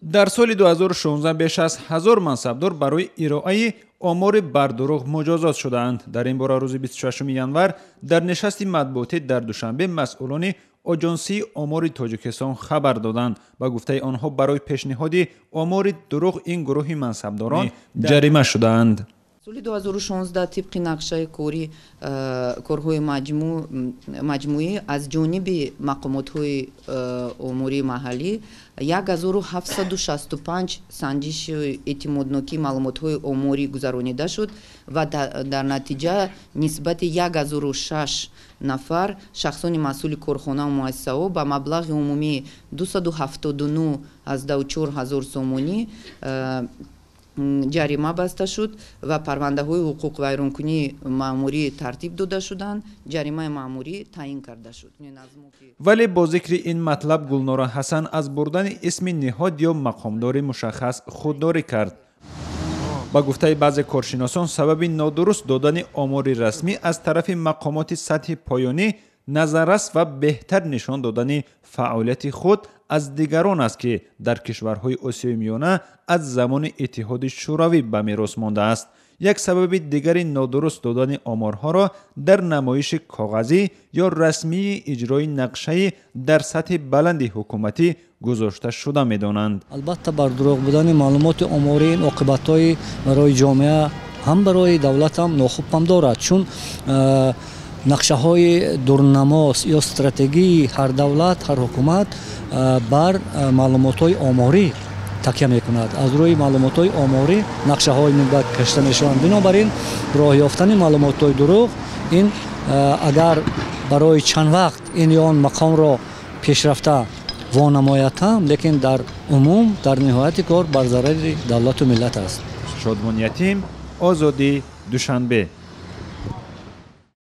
Дар соли 2016 беш аз 1000 мансабдор барои ироаи омори бардурӯғ муҷозот шудаанд. Дар ин бора рӯзи 26 январ дар нишасти матбуотӣ дар Душанбе масъулони Оҷонсии омори Тоҷикистон хабар доданд. Ба гуфтаи онҳо, барои пешниҳоди омори дурӯғ ин гурӯҳи мансабдорон ҷарима шудаанд. Соли 2016 тибқи нақшаи кори корҳои маҷмӯӣ аз ҷониби мақомотҳои омории маҳаллӣ 1765 санҷиши эътимоднокии маълумотҳои оморӣ гузаронида шуд ва дар натиҷа нисбати 1006 нафар шахсони масъули корхонаву муассисаҳо ба маблағи умумии 279,4 ҳазор сомонӣ ҷарима баста шуд ва парвандаҳои ҳуқуқвайронкунии маъмурӣ тартиб дода шуданд, ҷаримаи маъмурӣ таъин карда шуд. Вале бо зикри ин матлаб Гулнора Ҳасан аз бурдани исми ниҳод ё мақомдори мушаххас худдорӣ кард. Ба гуфтаи баъзе коршиносон, сабаби нодуруст додани омори расмӣ аз тарафи мақомоти сатҳи поёнӣ назаррас ва беҳтар нишон додани фаъолияти худ аз дигарон аст, ки дар кишварҳои Осиёи Миёна аз замони Иттиҳоди Шӯравӣ ба мерос мондааст. Як сабаби дигари нодуруст додани оморҳоро дар намоиши коғазӣ ё расмии иҷрои нақшаи дар сатҳи баланди ҳукуматӣ гузошта шуда медонанд. Албатта, бардурӯғ будани маълумоти оморӣ ин оқибатҳои барои ҷомеа ҳам барои давлат ҳам нохуб ҳам дорад, чун нақшаҳои дурнамо ё стратегии ҳар давлат, ҳар ҳукумат бар маълумотҳои оморӣ такя мекунад. Аз рӯи маълумотҳои оморӣ нақшаҳои минбаъд кашида мешаванд. Бинобар ин, роҳ ёфтани маълумотҳои дурӯғ ин агар барои чанд вақт ин ё он мақомро пешрафта вонамояд ҳам, лекин дар умум дар ниҳояти кор бар зарари давлату миллат аст. Шодмон Ятим, Озодӣ, Душанбе.